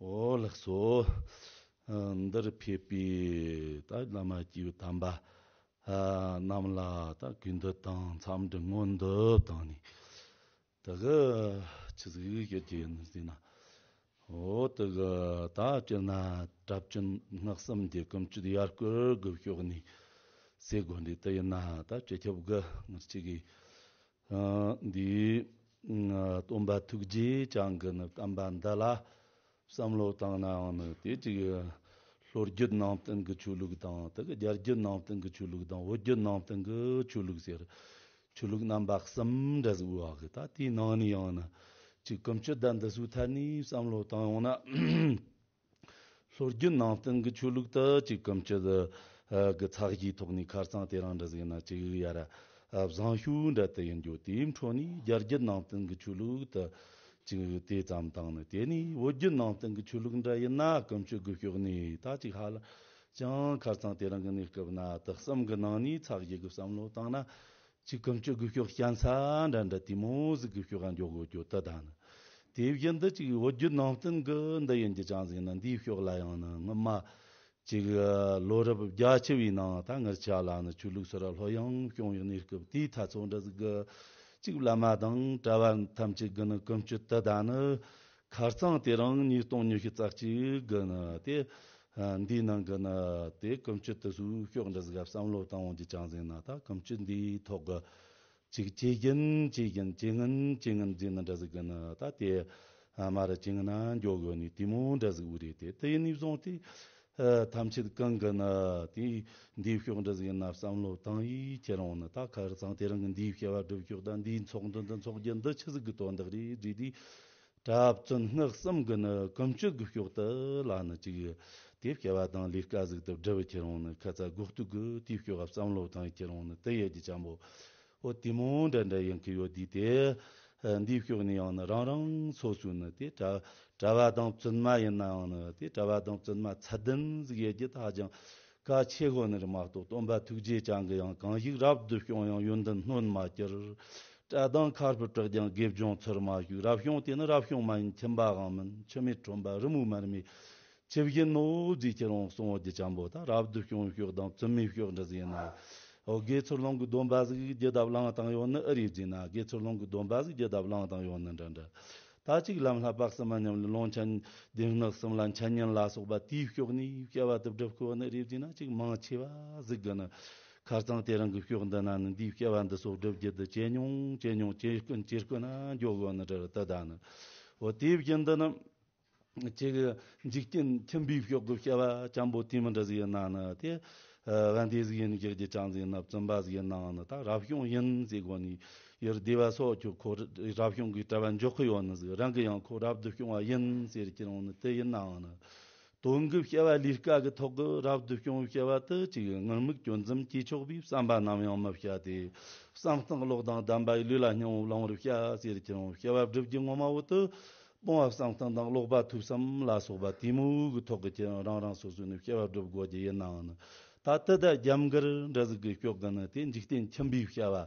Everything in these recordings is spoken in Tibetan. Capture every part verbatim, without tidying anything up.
འོ་ལགས་སོ། ཨ། འདིར་ཕེབས་པའི་ད་བླ་མ་སྐྱེས་བུ་དམ་པ་ཨ་རྣམས་ལ་ད་གུས་འདུད་དང་འཚམས་འདྲི་སྔོན་དུ་བཏང་ནས། དེ་གི་ཆི་ཟིག་ཡོད་ཀྱི་ཡིན་ཟེར་ན། འོ་དེ་གི་ད་སྤྱིར་ན་གྲྭ་བཙུན་སྔགས་གསུམ་གྱི་ཀུན་སྤྱོད་ཡར་སྐུལ་གི་ཕྱོགས་ནས་ཟེར་དགོས་འདི་དེ་ཡིན་ན། ད་སྤྱི་ཁྱབ་གི་ངར་ཅིག་གི་ཨ། འདིའི་ཨ། སྟོན་པ་ཐུགས་རྗེ་ཅན་གྱི་ནི་བསྟན་པ་འདི་ལ་བསམ་བློ་བཏང་ནའང་ནི། དེ་ཅིག་ལྷོ་རྒྱུད་ནང་བསྟན་གྱི་ཆོས་ལུགས་དང་། དེ་གི་རྒྱ་རྒྱུད་ནང་བསྟན་གྱི་ཆོས་ལུགས་དང་། བོད་བརྒྱུད་ནང་བསྟན་གྱི་ཆོས་ལུགས་ཟེར། ཆོས་ལུགས་རྣམ་པ་གསུམ་འདྲ་ཟིག་ཡོད་གི། ད་དེའི་ནང་ནས་ཡང་ན་ཅིག་ཀུན་སྤྱོད་དང་འདི་ཚོའི་ཐད་ནས་བསམ་བློ་བཏང་ཡོང་ན། ལྷོ་རྒྱུད་ནང་བསྟན་གྱི་ཆོས་ལུགས་དེ་ཅིག་ཀུན་སྤྱོད་ཀྱི་ཚད་གཞིའི་ཐོག་ནས་ཁ་རྩང་དེ་རིང་འདྲ་ཟིག་ཡིན་ན་ཅིག་ཡར་བཟང་ཤོས་འདྲ་དེ་ཡིན་རྒྱུ། དེའི་འཕྲོ་ནས་རྒྱ་རྒྱུད་ནང་བསྟན་གྱི་ཆོས་ལུགས་དེ་ཅིག་དེ་ཙམ་དང་ནི། དེ་ནས་བོད་བརྒྱུད་ནང་བསྟན་གྱི་ཆོས་ལུགས་འདྲ་ཡིན་ན་ཀུན་སྤྱོད་ཀྱི་ཕྱོགས་ནས་ད་ཅིག་ཧ་ལམ་ཅང་ཁ་རྩང་དེ་རིང་གི་གནས་སྐབས་ན་དེ་གསུམ་གྱི་ནང་ནས་ཚད་གཞི་གི་བསམ་བློ་བཏང་ན། ཅིག་ཀུན་སྤྱོད་ཀྱི་ཕྱོགས་ཞན་ས་འདྲ་འདྲ་དེ་མོ་ཟིག་གི་ཕྱོགས་ལ་འགྱོ་དགོས་རྒྱུ་དེ་དང་ནི། དེ་བཞིན་དུ་ཅིག་བོད་བརྒྱུད་ནང་བསྟན་གྱི་འདི་ཡིན་གྱི་ཅང་ཟིག་ན། འདིའི་ཕྱོགས་ལ་ཡང་ན་སྔོན་མ་ཅིག་ལོ་རབས་བརྒྱད་ཅུ་བའི་ནང་ད་ངར་ཆ་ལ་ནི་ཆོས་ལུགས་སོ་ར་ལྷོད་ཡངས་བྱུང་བའི་གནས་སྐབས་དེའི་ཐ་ཚོ་འདྲ་ཟིག་གི་ཅིག་བླ་མ་དང་གྲྭ་བ་ཐམས་ཅད་ཀྱི་ནི་ཀུན་སྤྱོད་དེ་དང་ནི། ཁ་རྩང་དེ་རིང་ཉིས་སྟོང་ཉི་ཤུ་རྩ་གཅིག་གི་ནི་དེ། ཨ། འདིའི་ནང་གི་ནི་དེ་ཀུན་སྤྱོད་དེ་ཚོའི་ཕྱོགས་འདྲ་ཟིག་ག་བསམ་བློ་བཏང་འོང་གྱི་ཅང་ཟིག་ན། ད་ཀུན་སྤྱོད་འདིའི་ཐོག་གི་ཅིག་ཇེ་ཞན་ཇེ་ཞན་ཇེ་ངན་ཇེ་ངན་ཟེར་ནི་འདྲ་ཟིག་གི་ནི། ད་དེ་ཨ་མ་ར་ཇེ་ངན་ན་འགྱོ་དགོས་ནི་དེ་མོ་འདྲ་ཟིག་འུ་རེད་དེ། དེ་ཡིན་ནི་བཟུང་སྟེ། ཨ། ཐམས་ཅད་གང་གི་ནི་དེ་འདིའི་ཕྱོགས་འདྲ་ཟིག་ཡིན་ན་བསམ་བློ་བཏང་ཡི་ཁྱེར་འོང་ནི། ད་ཁ་རྩང་དེ་རིང་གི་འདིའི་བྱ་བ་སྒྲུབ་ཕྱོགས་དང་འདིའི་ཚོགས་འདུ་འདི་འཚོགས་རྒྱུ་འདི་ཆི་ཟིག་གི་དོན་དག་རེད་ཟེར་དུས། གྲྭ་བཙུན་སྔགས་གསུམ་གྱི་ནི་ཀུན་སྤྱོད་ཀྱི་ཕྱོགས་དེ་ལ་ནི་ཅིག་དེ་སྐལ་བ་དང་ལས་ཀ་ཟིག་ཏུ་བསྒྲུབས་ཁྱེར་འོང་ནི། ཁ་ཚ་དགོས་གཏུག་གི་དེའི་ཕྱོགས་ལ་བསམ་བློ་བཏང་ཁྱེར་འོང་ནི་དེ་ཡོད་ཀྱི་ཅང་པོ། འོ་དེ་མོ་འདྲ་འདྲ་ཡིན་གྱི་ཡོད་དུས་དེ། འདིའི་ཕྱོགས་ནས་ཡང་ནི་རང་རང་སོ་སོའི་ནི་དེ་གྲྭ་གྲྭ་བ་དང་བཙུན་མ་ཡིན་ནའང་ནི། དེ་གྲྭ་བ་དང་བཙུན་མ་ཚད་ལྡན་ཟིག་ཡོད་རྒྱུ་ད་ཧ་ཅང་གལ་ཆེ་གོ་ནི་རེད་མ་གཏོགས། སྟོན་པ་ཐུགས་རྗེ་ཅན་གྱིས་ཡང་གང་ཞིག་རབ་ཏུ་བྱུང་ཡང་ཡོན་ཏན་སྣོད་མ་གྱུར། གྲྭ་དང་མཁར་བུ་གྲགས་ཀྱང་དགེ་སྦྱོང་ཚུལ་མ་ཞུགས། རབ་བྱུང་དེ་ནི་རབ་བྱུང་མ་ཡིན་ཁྱིམ་པ་དབང་མིན། འཆི་མེད་ཁྲོན་པ་རི་མོའི་མར་མེ་ཆུ་བཞིན་ནོ་ཟེར་ཁྱེར་འོང་གསུང་བ་རྒྱུ་ཅང་པོ། ད་རབ་ཏུ་བྱུང་ཕྱོགས་དང་བཙུན་མའི་ཕྱོགས་འདྲ་ཟིག་ཡིན་ན། འོ་དགེ་ཚུལ་སློང་གི་སྡོམ་པ་ཟིག་རྒྱུ་དང་བླངས་བཏང་ཡོད་ནི་ཨེ་རེད་ཟེར་ན། དགེ་ཚུལ་སློང་གི་སྡོམ་པ་ཟིག་རྒྱུ་དང་བླངས་བཏང་ཡོད་ནི་འདྲ་འདྲ། ད་ཅིག་ལམ་བསླབ་པ་གསུམ་མ་ཉམས་ལེན་ལུང་ཆེན་བདེན་སྔགས་གསུམ་ལ་འཆད་ཉན་ལ་སོགས་པ་དེའི་ཕྱོགས་ནས་སྐལ་བ་དུ་སྒྲུབ་དགོས་ནི་རེད་ཟེར་ན། ཅིག་མང་ཆེ་བ་ཟིག་གི་ནི་ཁ་རྩང་དེ་རིང་གི་ཕྱོགས་འདི་ན་ནི་འདིའི་སྐལ་བ་འདི་ཚོ་སྒྲུབ་རྒྱུ་དེ་ཇེ་ཉུང་ཇེ་ཉུང་ཇེ་དཀོན་ཇེ་དཀོན་ན་འགྱོ་དགོས་ནི་འདྲ་རེད། ད་ད་ནི་འོ་དེའི་བཞིན་དུ་ནི། ཅིག་འཇིག་རྟེན་ཁྱིམ་པའི་ཕྱོགས་ཀྱི་སྐལ་བ་ཅང་པོ་དེ་མོ་འདྲ་ཟིག་ཡིན་ན་ནི་དེ། ཨ། བན་དེ་ཟིག་ཡིན་གྱི་རྒྱུ་ཅང་ཟིག་ཡིན་ན། བཙུན་པ་ཟིག་ཡིན་ནའང་ནི་ད་རབ་བྱུང་ཡིན་ཟེར་གོ་ནི། ཡུལ་སྡེ་བ་སོགས་ཀྱི་ཁོ་རབ་བྱུང་གི་གྲྭ་བ་འཇོག་གི་ཡོད་ནི་ཟིག། རང་གི་ཡང་ཁོ་རབ་ཏུ་བྱུང་བ་ཡིན་ཟེར་གྱི་རུང་ནི་དེ་ཡིན་ནའང་ནི། དོན་གྱི་སྐལ་བ་ལས་ཀ་གི་ཐོག་གི་རབ་ཏུ་བྱུང་བའི་སྐལ་བ་དེ་ཅིག་ངུར་སྨྲིག་གྱོ་འཛུམ་གྱིས་ཆོག་པའི་བསམ་པ་ནམ་ཡང་མི་བྱ་སྟེ། བསམ་སྟངས་ཀློག་དང་གདམས་པ་ཡི་ལུས་ལ་སྙིང་པོ་བླང་བར་བྱ་ཟེར་གྱི་རུང་སྐལ་བ་སྒྲུབ་རྒྱུ་ངོ་མ་བོ་དེ། སྤོང་བ་བསམ་གཏན་དང་ཀློག་པ་ཐོས་བསམ་ལ་སོགས་པ་དེ་མོ་གི་ཐོག་གི་ཁྱེད་རང་རང་སོ་སོའི་ནི་སྐལ་བ་སྒྲུབ་དགོས་ཀྱི་ཡིན་ནའང་ནི། ད་ལྟ་ད་རྒྱབ་འགལ་འདྲ་ཟིག་གི་ཕྱོགས་ཀྱི་ནི་དེ་འཇིག་རྟེན་ཁྱིམ་པའི་སྐལ་བ་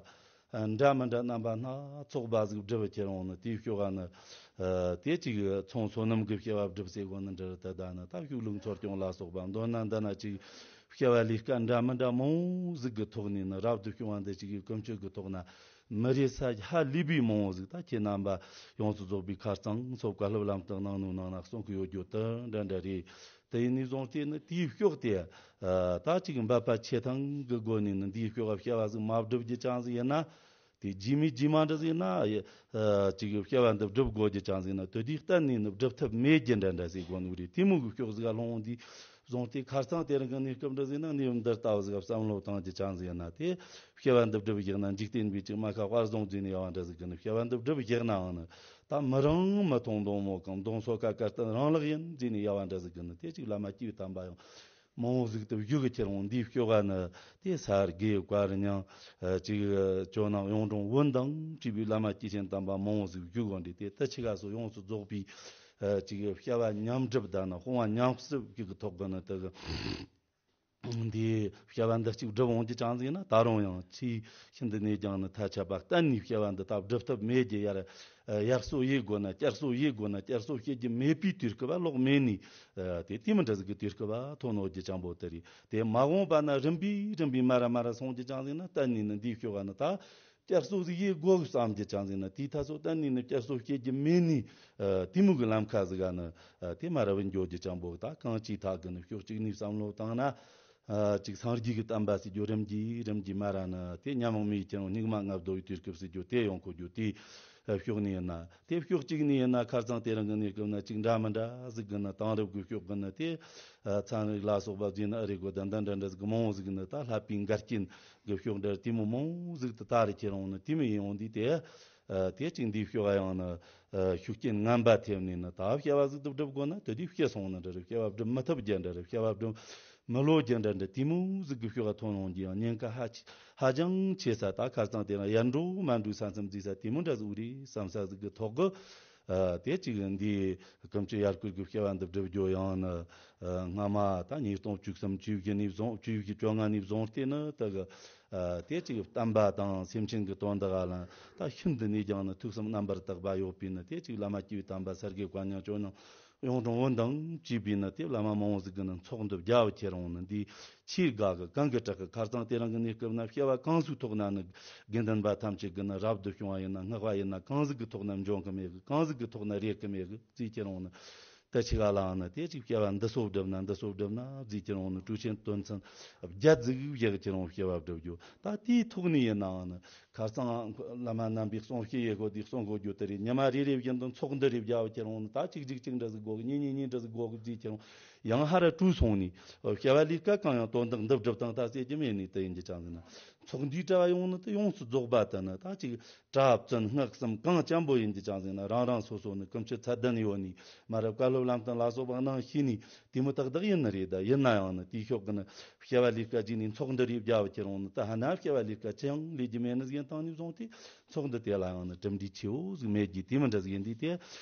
འདྲ་མི་འདྲ་རྣམ་པ་སྣ་ཚོགས་པ་ཟིག་སྒྲུབ་ཁྱེར་འོང་ནི། དེའི་ཕྱོགས་ཀ་ནི་དེ་ཅིག་ཚོང་བསོད་ནམས་ཀྱི་སྐལ་བ་སྒྲུབ་ཟེར་གོ་ནི་འདྲ་རེད། ད་ད་ནི་ད་ཤུགས་ལུགས་འཚོ་སྐྱོང་ལ་སོགས་པ་མདོར་ན་འདི་ན་ཅིག་སྐལ་བ་ལས་ཀ་འདྲ་མི་འདྲ་མང་བོ་ཟིག་གི་ཐོག་ནས་ནི་རབ་ཏུ་བྱུང་བ་འདི་ཅིག་གི་ཀུན་སྤྱོད་ཀྱི་ཐོག་ན། མི་རེ་ས་ཧ་ལས་པའི་མང་བོ་ཟིག་ད་ཁྱེད་རྣམ་པ་ཡོངས་སུ་རྫོགས་པའི་ཁ་རྩང་སོ་བཀའ་སློབ་ལམ་སྟེགས་ནང་ནས་ནང་ན་གསུང་གི་ཡོད་རྒྱུ་དེ་འདྲ་འདྲ་རེད། དེ་ཡིན་ནས་བཟུང་སྟེ་ནི་དེའི་ཕྱོགས་དེ་ད་ཅིག་འབད་པ་ཆེ་ཐང་གི་སྒོ་ནས་ནི་འདིའི་ཕྱོགས་ལ་སྐལ་བ་ཟིག་མ་བསྒྲུབ་རྒྱུ་ཅང་ཟིག་ཡིན་ན། དེ་རྗེས་མའི་རྗེས་མ་འདྲ་ཟིག་ཡིན་ན། ཅིག་སྐལ་བ་འདི་བསྒྲུབ་དགོས་རྒྱུ་ཅང་ཟིག་ཡིན་ན། དེ་དུས་གཏན་ནས་ནི་བསྒྲུབ་ཐབས་མེད་རྒྱུ་འདྲ་འདྲ་ཟིག་དགོས་ནི་རེད། དེ་མོ་གི་ཕྱོགས་ཟིག་ལ་ལྷུང་འོང་དུས། བཟུང་སྟེ་ཁ་རྩང་དེ་རིང་གི་གནས་སྐབས་འདྲ་ཟིག་ན་གནས་བབ་འདི་ལྟ་བུ་ཟིག་བསམ་བློ་བཏང་རྒྱུ་ཅང་ཟིག་ཡིན་ན། དེ་སྐྱེ་བ་འདི་བསྒྲུབས་བཞག་ན་འཇིག་རྟེན་པའི་ཅིག་མ་ཁ་དཔའ་བཟང་ཟིག་ནས་ཡལ་བ་འདྲ་ཟིག་གི་ནི། སྐྱེ་བ་འདི་བསྒྲུབས་བཞག་ནའང་ནི་ད་མི་རང་མི་མཐོང་གདོང་མོ་གང་གདོང་སོ་ཁ་དཀར་སྟན་རང་ལག་ཡིན་ཟེར་ནས་ཡལ་བ་འདྲ་ཟིག་གི་ནི། དེ་ཅིག་བླ་མ་སྐྱེས་བུ་དམ་པ་ཡང་མང་བོ་ཟིག་ཏུ་བཞུགས་གི་ཁྱེར་འོང་འདིའི་སྐྱོ་ག་ནི། དེ་ས་དགེ་བཀའ་རྙིང་ཅིག་ཇོ་ནང་གཡུང་དྲུང་བོན་དང་བཅས་པའི་བླ་མ་སྐྱེས་ཆེན་དམ་པ་མང་བོ་ཟིག་བཞུགས་འོང་དུས། དེ་ད་ཅི་ག་སོ་ཡོངས་སུ་རྫོགས་པའི་ཅིག་སྐྱེ་བ་ཉམས་གྲིབ་དང་ནི་སྤོང་བ་ཉམས་གསོ་གི་ཐོག་གི་ནི་དེ་གི། འདི་བྱ་བ་འདི་གཅིག་སྒྲུབ་འོང་རྒྱུ་ཅང་ཟིག་ན། ད་རུང་ཡང་ཆེས་ཤིན་ཏུ་ནས་ཀྱང་ནི་ཐལ་ཆད་པ་གཏན་ནས་བྱ་བ་འདི་ད་སྒྲུབ་ཐབས་མེད་རྒྱུ། ཡར་ཡར་གསོ་ཡེ་དགོས་ན་བསྐྱར་གསོ་ཡེ་དགོས་ན་བསྐྱར་གསོ་བྱེད་རྒྱུ་མེད་པའི་དུས་སྐབས་ལོག་མེད་ནི། དེ་དེ་མི་འདྲ་ཟིག་གི་དུས་སྐབས་ཐོན་ནོ་རྒྱུ་ཅང་པོ་དེ་རེད། དེ་མ་འོངས་པ་ན་རིམ་པས་རིམ་པས་མ་ར་མ་ར་སོང་རྒྱུ་ཅང་ཟིག་ན། གཏན་ནས་ནི་འདིའི་བྱ་བ་ནི་ད་བསྐྱར་གསོ་ཟིག་ཡེ་དགོས་བསམ་རྒྱུ་ཅང་ཟིག་ན། དེའི་ཐ་སོ་གཏན་ནས་ནི་བསྐྱར་གསོ་བྱེད་རྒྱུ་མེད་ནི། དེ་མོ་གི་ལམ་ཁ་ཟིག་ག་ནི་དེ་མ་ར་བུད་འགྱོ་རྒྱུ་ཅང་པོ། ད་གང་ཅིའི་ཐད་གི་ནི་ཕྱོགས་གཅིག་ནས་བསམ་བློ་བཏང་ན། ཅིག་སངས་རྒྱས་ཀྱི་བསྟན་པ་ཟེར་རྒྱུ་རིམ་གྱིས་རིམ་གྱིས་མ་ར་ནི་དེ་ཉམ་མང་མི་ཡི་ཁྱེར་འོང་སྙིགས་མ་ལྔ་བདོ་ཡི་དུས་སྐབས་ཟེར་རྒྱུ་དེ་ཡོང་གོ་རྒྱུ། དེའི་ཕྱོགས་ནས་ཡིན་ན། དེ་ཕྱོགས་གཅིག་ནས་ཡིན་ན་ཁ་སང་དེ་རིང་གི་གནས་སྐབས་ན་ཅིག་འདྲ་མི་འདྲ་ཟིག་གི་ནི་དེང་རབས་ཀྱི་ཕྱོགས་གི་ནི་དེ་ཚན་རིག་ལ་སོགས་པ་བརྩིས་ན་ཨ་རེ་གོ་ད་འདི་འདྲ་འདྲ་ཟིག་གི་མང་བོ་ཟིག་གི་ནི། ད་བསླབ་པའི་འགལ་རྐྱེན་གི་ཕྱོགས་འདྲ་དེ་མོ་མང་བོ་ཟིག་ཏུ་ད་རེ་ཁྱེར་འོང་ནི། དེ་མོ་ཡིན་འོང་དུས་དེ། ཨ། དེ་གཅིག་འདིའི་བྱ་བ་ཡང་ན། ཨ། ཤུགས་རྐྱེན་ངན་པ་ཐེབས་ནས་ནི་ད་བྱ་བ་ཟིག་ཏུ་སྒྲུབ་དགོས་ན། དེ་དུས་སྐྱེ་སོང་ནི་འདྲ་རེད། བྱ་བ་སྒྲུབ་མི་ཐུབ་རྒྱུ་འདྲ་རེད། བྱ་བ་སྒྲུབ་མི་ལོ་རྒྱུ་འདྲ་འདྲ་དེ་མོ་ཟིག་གི་བྱ་བ་ཐོན་ཡོང་རྒྱུ་ཡང་ཉེན་ཁ་ཧ་ཅི་ཧ་ཅང་ཆེ་ས། ད་ཁ་སང་དེ་རིང་ཡར་འགྲོ་མར་འགྲོའི་ས་མཚམས་འཛིན་ས་དེ་མོ་འདྲ་ཟིག་རེད་བསམ་ས་ཟིག་གི་ཐོག་གི། ཨ། དེ་གཅིག་འདི་ཀུན་སྤྱོད་ཡར་སྐུལ་གྱི་བྱ་བ་འདི་སྒྲུབ་རྒྱུ་ཡང་ནི། ཨ། སྔ་མ་ད་ཉིས་སྟོང་བཅུ་གསུམ་བཅུ་བཞི་ནས་བཟུང་། བཅུ་བཞི་བཅོ་ལྔ་ནས་བཟུང་སྟེ་ནི་དེ་གི། ཨ། དེ་གཅིག་བསྟན་པ་དང་སེམས་ཅན་གྱི་དོན་དག་ལ་ད་ཤིན་ཏུ་ནས་ཀྱང་ནི་ཐུགས་བསམ་རྣམ་པར་དག་པ་ཡོད་པས་ནི། དེ་གཅིག་བླ་མ་སྐྱེས་བུ་དམ་པ་སར་གྱི་བཀའ་ཉག་ཅོ་ནང་ཡོངས་དྲང་བོ་འདང་བཅས་པས་ནི། དེ་བླ་མ་མང་བོ་ཟིག་གི་ནི་ཚོགས་འདུ་བརྒྱ་བ་ཁྱེར་འོང་ནི། འདི་ཆེས་དགའ་གི། གང་གི་དྲག་གི། ཁ་སང་དེ་རིང་གི་གནས་སྐབས་ན་བྱ་བ་གང་ཟིག་ཐོག་ན་ནི་དགེ་འདུན་པ་ཐམས་ཅད་ཀྱི་ནི་རབ་ཏུ་བྱུང་བ་ཡིན་ན་སྔགས་པ་ཡིན་ན་གང་ཟིག་གི་ཐོག་ན་འཇོན་གི་མེད་གི། གང་ཟིག་གི་ཐོག་ན་རེག་གི་མེད་གི་ཟེར་ཁྱེར་འོང་ནི། ད་ཅི་ག་ལའང་ནི་དེ་གཅིག་བྱ་བ་འདི་སོ་སྒྲུབ་ན་འདི་སོ་སྒྲུབ་ན་ཟེར་ཁྱེར་འོང་ནི། གྲོས་ཆོད་དོན་ཚན་བརྒྱད་ཟིག་བཞག་ཁྱེར་འོང་བྱ་བ་སྒྲུབ་རྒྱུ། ད་དེའི་ཐོག་ནས་ཡིན་ནའང་ནི་ཁ་སང་བླ་མ་རྣམ་པས་གསུང་བཤད་ཡེ་གོ་དེ་གསུང་གོ་རྒྱུ་དེ་རེད། ཉི་མ་རེ་རེ་བཞིན་དུ་ཚོགས་འདུ་རེ་བརྒྱབ་ཁྱེར་འོང་ནི། ད་གཅིག་གཅིག་གཅིག་འདྲ་ཟིག་དགོ་གི། གཉིས་གཉིས་གཉིས་འདྲ་ཟིག་དགོ་གི་ཟེར་ཁྱེར་འོང་ཡང་ཧ་ར་བྲོས་སོང་ནི། བྱ་བ་ལས་ཀ་གང་ཡང་དོན་དག་འདི་སྒྲུབ་སྟངས་ད་ཟེར་རྒྱུ་མེད་ནི་དེ་ཡིན་རྒྱུ་ཅང་ཟིག་ན། ཚོགས་འདུའི་གྲྭ་བ་ཡོང་ནི་དེ་ཡོངས་སུ་རྫོགས་པ་དེ་ནི་ད་ཅིག་གྲྭ་བཙུན་སྔགས་གསུམ་གང་ཅན་པོ་ཡིན་གྱི་ཅང་ཟིག་ན། རང་རང་སོ་སོ་ནི་ཀུན་སྤྱོད་ཚད་ལྡན་ཡོད་ནི། མ་རབས་བཀའ་སློབ་ལམ་སྟོན་ལ་སོགས་པ་གནང་ཤེས་ནི་དེ་མོ་ཏག་ཏག་ཡིན་ནི་རེད། ད་ཡིན་ན་ཡང་ནི་དེའི་ཕྱོགས་ཀྱི་ནི་བྱ་བ་ལས་ཀ་བྱས་ནས་ཚོགས་འདུ་རེ་བརྒྱབ་ཁྱེར་འོང་ནི། ད་ཧ་ན་བྱ་བ་ལས་ཀ་ཅི་ཡང་ལས་རྒྱུ་མེད་ནི་ཟིག་ཡིན་བཏང་ནས་བཟུང་སྟེ་ཚོགས་འདུ་དེ་ལ་ཡང་ནི་གྲུབ་འབྲས་ཆེ་བོ་ཟིག་མེད་རྒྱུ་དེ་མི་འདྲ་ཟིག་ཡིན་དུས། དེ་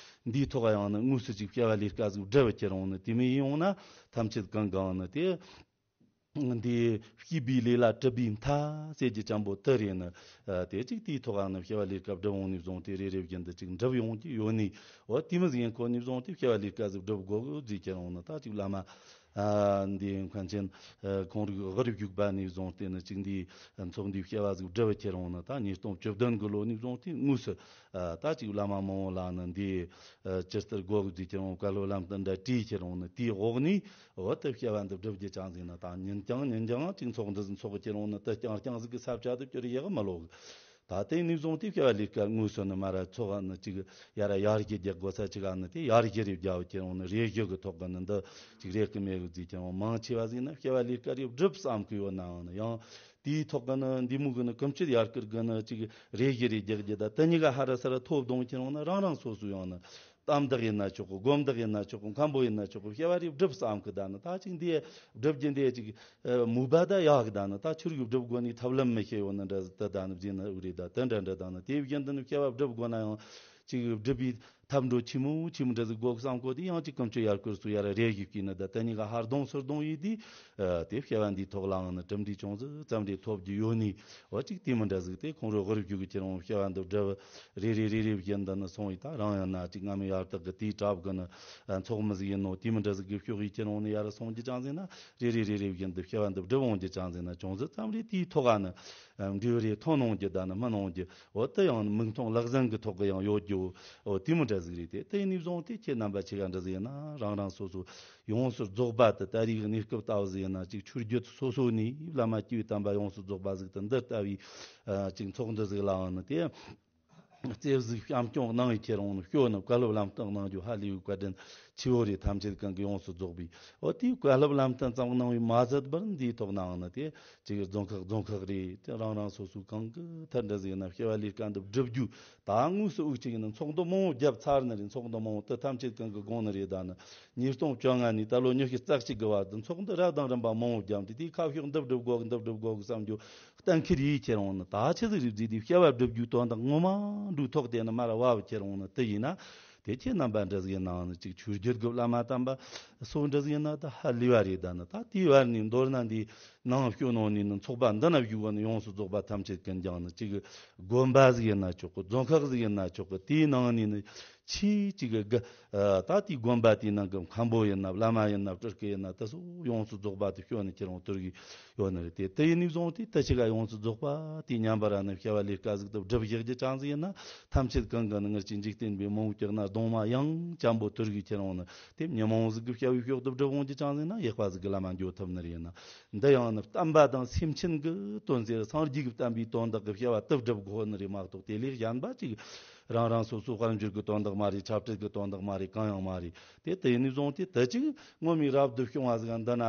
འདིའི་ཐོག་ཡང་ནི་དངོས་སུ་ཅིག་བྱ་བ་ལས་ཀ་ཟིག་བསྒྲུབ་ཁྱེར་འོང་ནི་དེ་མོ་ཡིན་ཡོང་ན། ཐམས་ཅད་གང་གང་ནི་དེ། འདི་བྱས་པའི་ལས་ལ་གྲུབ་པའི་མཐའ་ཟེར་རྒྱུ་ཅན་པོ་དེ་རེད་ནི། ཨ། དེ་གཅིག་དེའི་ཐོག་ནི་བྱ་བ་ལས་སྐབས་སྒྲུབ་འོང་ནས་བཟུང་སྟེ་རེ་རེ་བཞིན་དུ་ཅིག་འགྲུབ་ཡོང་གི་ཡོད་ནི། འོ་དེ་མོ་ཟིག་ཡིན་ཁོ་ནས་བཟུང་སྟེ་བྱ་བ་ལས་ཀ་ཟིག་སྒྲུབ་དགོས་གི་ཟེར་ཁྱེར་འོང་ནི། ད་ཅིག་བླ་མ། ཨ། འདི་མཁན་ཆེན་ཁོང་རིག་དབུ་རུ་བཞུགས་པ་ནས་བཟུང་སྟེ་ནི་ཅིག་འདི་ཚོགས་འདུའི་བྱ་བ་ཟིག་སྒྲུབ་ཁྱེར་འོང་ནི། ད་ཉིས་སྟོང་བཅུ་བདུན་གི་ལོ་ནས་བཟུང་སྟེ་དངོས་སུ། ཨ། ད་ཅིག་བླ་མ་མང་བོ་ལ་ནི་འདི། ཨ། ཇི་ལྟར་དགོས་ཀྱི་ཁྱེར་འོང་བཀའ་སློབ་ལམ་སྟོན་འདྲ་བྲིས་ཁྱེར་འོང་ནི་དེའི་འོག་ནས། འོ་དེ་བྱ་བ་འདི་སྒྲུབ་རྒྱུ་ཅང་ཟིག་ན། ད་ཉིན་རྐྱང་ཉིན་རྐྱང་ཅིག་ཚོགས་འདུ་ཟིག་ཚོགས་ཁྱེར་འོང་ནི་དེ་རྐྱང་རྐྱང་ཟིག་གི་ས་ཆ་དུ་གྱུར་ཡག་མི་ལོག་གི། ད་དེ་ནས་བཟུང་སྟེ་བྱ་བ་ལས་ཀ་དངོས་སུ་ནི་མ་ར་ཚོགས་ནི་ཅིག་ཡར་ཡར་རྒྱས་རྒྱག་དགོས་ས་ཅིག་ནི་དེ་ཡར་རྒྱས་རེ་བརྒྱབ་ཁྱེར་འོང་ནི། རེ་ཞུ་གི་ཐོག་གི་ནི་འདི་ཅིག་རེ་གི་མེད་གི་ཟེར་ཁྱེར་འོང་། མང་ཆེ་བ་ཟིག་ན་བྱ་བ་ལས་ཀ་རེ་སྒྲུབ་བསམ་གི་ཡོད་ནའང་ནི། ཡང་དེའི་ཐོག་གི་ནི་འདི་མོ་གི་ནི་ཀུན་སྤྱོད་ཡར་སྐུལ་གི་ནི་ཅིག་རེ་ཞུ་རེ་རྒྱག་རྒྱུ་ད་དེ་གཉིས་ཀ་ཧ་ར་ས་ར་ཐོབ་གཏོང་ཁྱེར་འོང་ན། རང་རང་སོ་སོ་ཡང་ན་དམ་བདག་ཡིན་ན་ཆོག་གི། སྒོམ་བདག་ཡིན་ན་ཆོག་གི། མཁན་པོ་ཡིན་ན་ཆོག་གི། བྱ་བ་རེ་སྒྲུབ་བསམ་གི། ད་ནི་ད་ཅིག་འདི་སྒྲུབ་རྒྱུ་འདི་ཅིག་མོས་པ་ད་ཡག་གི། ད་ནི་ད་ཆུར་གི་སྒྲུབ་དགོས་ནི་ཐབས་ལམ་མི་ཤེས་ཡོད་ནི་འདྲ་ཟིག་ད་ནི་བཟེ་ན་འུ་རེ་ད་དེ་འདྲ་འདྲ། ད་ནི་དེ་བཞིན་དུ་ནི་བྱ་བ་སྒྲུབ་དགོས་ན་ཡང་ཅིག་སྒྲུབ་པའི་ཐབས་འགྲོ་ཆི་མོ་ཆི་མོ་འདྲ་ཟིག་དགོས་བསམ་གོ་དེ་ཡང་ཅིག་ཀུན་སྤྱོད་ཡར་སྐུལ་སུ་ཡར་རེ་ཞིག་གིས་ནི་ད་དེ་གཉིས་ཀ་ཧར་གདོང་ཚུར་གདོང་ཡིན་དུས། ཨ། དེ་བྱ་བ་འདིའི་ཐོག་ལའང་ནི་གྲུབ་འབྲས་ཅུང་ཟད་ཙམ་རེ་ཐོབ་རྒྱུ་ཡོད་ནི། འོ་ཅིག་དེ་མི་འདྲ་ཟིག་དེ་ཁོང་རོ་དབུ་རུ་བཞུགས་གི་ཁྱེར་འོང་བྱ་བ་འདི་སྒྲུབ་རེ་རེ་རེ་རེ་བཞིན་དུ་ནི་སོང་ཡི། ད་རང་ཡང་ན་ཅིག་སྔ་མོ་ཡར་དག་གི་དེའི་གྲབས་གི་ནི་ཚོགས་མི་ཟིག་ཡིན་ནོ་དེ་མི་འདྲ་ཟིག་གི་ཕྱོགས་ཡི་ཁྱེར་འོང་ནི་ཡར་སོང་རྒྱུ་ཅང་ཟིག་ན། རེ་རེ་རེ་རེ་བཞིན་དུ་བྱ་བ་འདི་སྒྲུབ་འོང་རྒྱུ་ཅང་ཟིག་ན། ཅུང་ཟད་ཙམ་རེ་དེའི་ཐོག་ག་ནི་འབྲས་བུ་རེ་ཐོན་འོང་རྒྱུ་ད་ནི་སྨིན་འོང་རྒྱུ། འོ་དེ་ཡང་མིག་མཐོང་ལག་ཟིན་གི་ཐོག་གི་ཡང་ཡོད་རྒྱུ། འོ་དེ་མི་འདྲ་ཟིག་རེད། དེ་དེ་ནས་བཟུང་སྟེ་ཁྱེད་རྣམ་པ་ཆེ་ག་འདྲ་ཟིག་ཡིན་ན་རང་རང་སོ་སོ་ཡོངས་སུ་རྫོགས་པ་དེ་ད་རེས་གནས་སྐབས་ལྟ་བུ་ཟིག་ཡིན་ན་ཅིག་ཆོས་བརྒྱུད་སོ་སོ་ནས་བླ་མ་སྐྱེས་བུ་དམ་པ་ཡོངས་སུ་རྫོགས་པ་ཟིག་དང་འདི་ལྟ་བུའི་ཅིག་ཚོགས་འདུ་ཟིག་ལའང་ནི་དེ་རྩེ་གཟིགས་བཤམས་སྐྱོང་གནང་ཡི་ཁྱེར་འོང་ནི། སྐྱོ་ནི་བཀའ་སློབ་ལམ་སྟོན་གནང་རྒྱུ་ཧ་ལས་པའི་བཀའ་དྲིན་ཆེ་བོ་རེད། ཐམས་ཅད་གང་གི་ཡོངས་སུ་རྫོགས་པའི། འོ་དེའི་བཀའ་སློབ་ལམ་སྟོན་ཙམ་གནང་བའི་མ་ཟད་པར་འདིའི་ཐོག་ནའང་ནི་དེ་ཅིག་རྫོང་ཁག་རྫོང་ཁག་རེད། དེ་རང་རང་སོ་སོའི་གང་གི་ཐད་འདྲ་ཟིག་ཡིན་ན་བྱ་བ་ལས་ཀ་འདི་བསྒྲུབ་རྒྱུ། ད་དངོས་སུ་དབུགས་གཅིག་ཡིན་ན་ཚོགས་འདུ་མང་བོ་བརྒྱབ་ཚར་ནི་རེད། ཚོགས་འདུ་མང་བོ་དེ་ཐམས་ཅད་གང་གི་དགོངས་ནི་རེད། ད་ནི་ཉིས་སྟོང་བཅོ་ལྔ་ནས་ད་ལོ་ཉི་ཤུ་རྩ་གཅིག་གི་བར་དུ་ཚོགས་འདུ་རབ་དང་རིམ་པ་མང་བོ་བརྒྱབ་སྟེ། དེའི་ཁ་ཕྱོགས་འདི་སྒྲུབ་དགོས་གི། འདི་སྒྲུབ་དགོས་གི་བསམ་རྒྱུ་གཏན་འཁེལ་ཡིས་ཁྱེར་འོང་ནི། ད་ཆི་ཟིག་རེད་ཟེར་དུས་བྱ་བ་བསྒྲུབ་རྒྱུའི་དོན་དག་ངོ་མ་འགྲོའི་ཐོག་དེ་ནི་མར་བབ་ཁྱེར་འོང་ནི་དེ་ཡིན་ན། དེ་ཁྱེད་རྣམ་པ་འདྲ་ཟིག་ཡིན་ནའང་ནི་ཅིག་ཆོས་བརྒྱུད་ཀྱི་བླ་མ་དམ་པ་སོགས་འདྲ་ཟིག་ཡིན་ན་ད་ཧ་ལས་པ་རེད། ད་ནི་ད་དེའི་བར་ནས་མདོར་ན་འདི་ནང་སྐྱོན་ནང་ནས་ནི་ཚོགས་པ་འདི་ན་བཞུགས་པ་ནི་ཡོངས་སུ་རྫོགས་པ་ཐམས་ཅད་ཀུན་ཀྱང་ནི་ཅིག་དགོན་པ་ཟིག་ཡིན་ན་ཆོག་གི། རྫོང་ཁག་ཟིག་ཡིན་ན་ཆོག་གི། དེའི་ནང་ནས་ནི་ཆེས་ཅིག་གི་ད་དེའི་དགོན་པ་དེའི་ནང་གི་མཁན་པོ་ཡིན་ན་བླ་མ་ཡིན་ན་སྤྲུལ་སྐུ་ཡིན་ན་དེ་སོགས་ཡོངས་སུ་རྫོགས་པ་དེ་སྐྱོན་ནི་ཁྱེད་རང་དུར་གི་ཡོད་ནི་རེད། དེ་དེ་ཡིན་ནི་བཟུང་སྟེ་དེ་ཆི་ག་ཡོངས་སུ་རྫོགས་པ་དེ་ཉམས་པ་ར་ནི་བྱ་བ་ལས་ཀ་ཟིག་ཏུ་སྒྲུབ་བཞག་རྒྱུ་ཅང་ཟིག་ཡིན་ན། ཐམས་ཅད་གང་གི་ནི་ངར་གྱི་འཇིག་རྟེན་པའི་མང་བོ་ཀྱག་ན་གདོང་མ་ཡང་ཅན་པོ་དུར་གི་ཁྱེར་འོང་ནི་དེ་ཉི་མ་ཟིག་གི་བྱ་བའི་ཤོག་ཏུ་སྒྲུབ་འོང་རྒྱུ་ཅང་ཟིག་ན་ཡག་པ་ཟིག་གི་ལམ་མ་འགྱོ་ཐུབ་ནི་རེད་ན། འདི་ཡང་ནི་བསྟན་པ་དང་སེམས་ཅན་གི་དོན་ཟེར་སངས་རྒྱས་ཀྱི་བསྟན་པའི་དོན་དག་གི་བྱ་བ་དུ་སྒྲུབ་དགོས་ནི་རེད་མ་གཏོགས། དེ་ལས་གཞན་པ་ཅིག་རང་རང་སོ་སོ་དཔལ་འབྱོར་གྱི་དོན་དག་མ་རེད། ཆབ་སྲིད་ཀྱི་དོན་དག་མ་རེད། གང་ཡང་མ་རེད། དེ་དེ་ཡིན་ནི་བཟུང་སྟེ་དེ་ཅིག་ངོ་མའི་རབ་ཏུ་བྱུང་བ་ཟིག་འདི་ན་